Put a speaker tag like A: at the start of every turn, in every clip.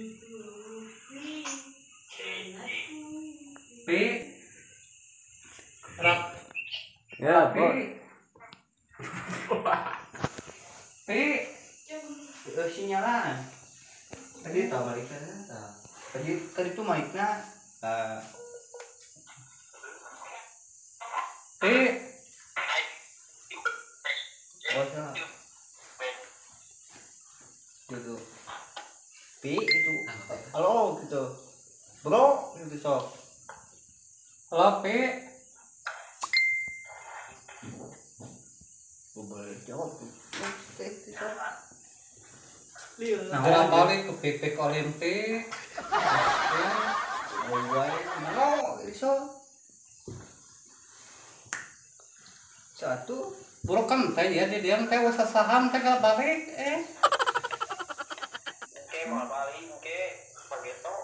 A: P. Rap.
B: Ya,
A: P. P.
B: Sinyalan. Tadi tahu balik tadi. Tadi tuh mic-na
A: P.
B: Oh, salah. Gitu. P itu. Halo gitu. Bro, gitu sok.
A: Halo P.
B: Boleh jawab tuh.
A: Nah, balik ke Pipik Olimpik.
B: Mana iso? Satu.
A: Buruk kan teh ya di diam teh saham teh gak balik eh.
C: Oke, mau balik oke, pageto.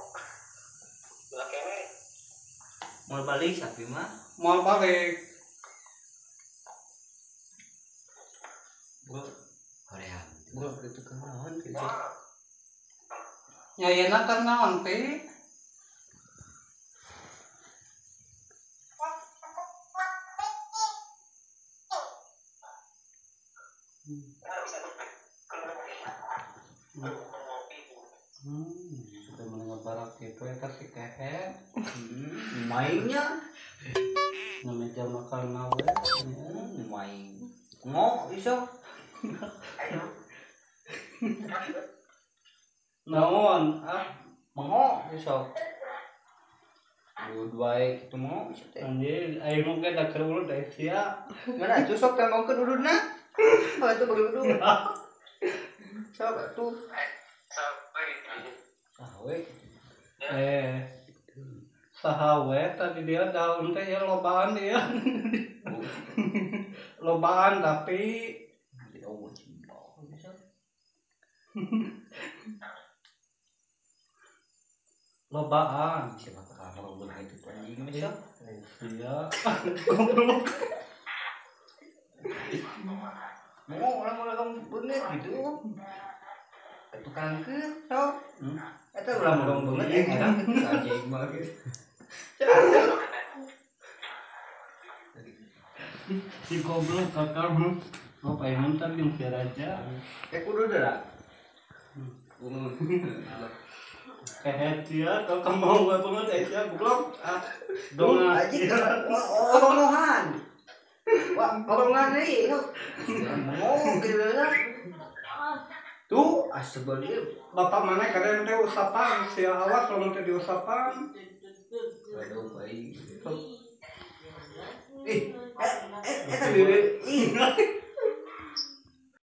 C: Belah kene.
B: Mau balik sapi mah?
A: Mau balik.
B: Bro, Korea. Bro, itu kenaon gitu.
A: Ya yeuna kan naon teh? Sudah mendengar gitu ya si kehe.
B: Mainnya
A: meja makan nawe.
B: Main. Ngo iso.
A: Naon ah
B: mengo iso. Dua gitu mengo iso teh.
A: Anjir, aing mah ge da keur ulud da sia.
B: Mana atuh sok tembongkeun ududna. Oh itu bagi udud. Sok atuh. Saha we?
A: Saha we tadi dia daun teh ya lobaan dia. Lobaan tapi lobaan
B: siapa kalau belah itu anjing bisa.
A: Iya. Goblok.
B: Mau orang-orang beungeut gitu. Tukang ke sok. Eta ulah morong beungeut yang enak gitu anjing mah gitu.
A: Si goblok kakak mah. Oh, paemun tadi jeung si raja.
B: Eh kudu deui.
A: Kehet sia kau kemau banget sia goblok. Ah, dong
B: anjing orongohan. Wah, orongan deui. Mau gitu lah. Tuh, astagfirullah.
A: Bapak mana kalian teh usapan, sia awas lamun teh diusapan.
B: Waduh, baik. Ih, eta deui. Ih.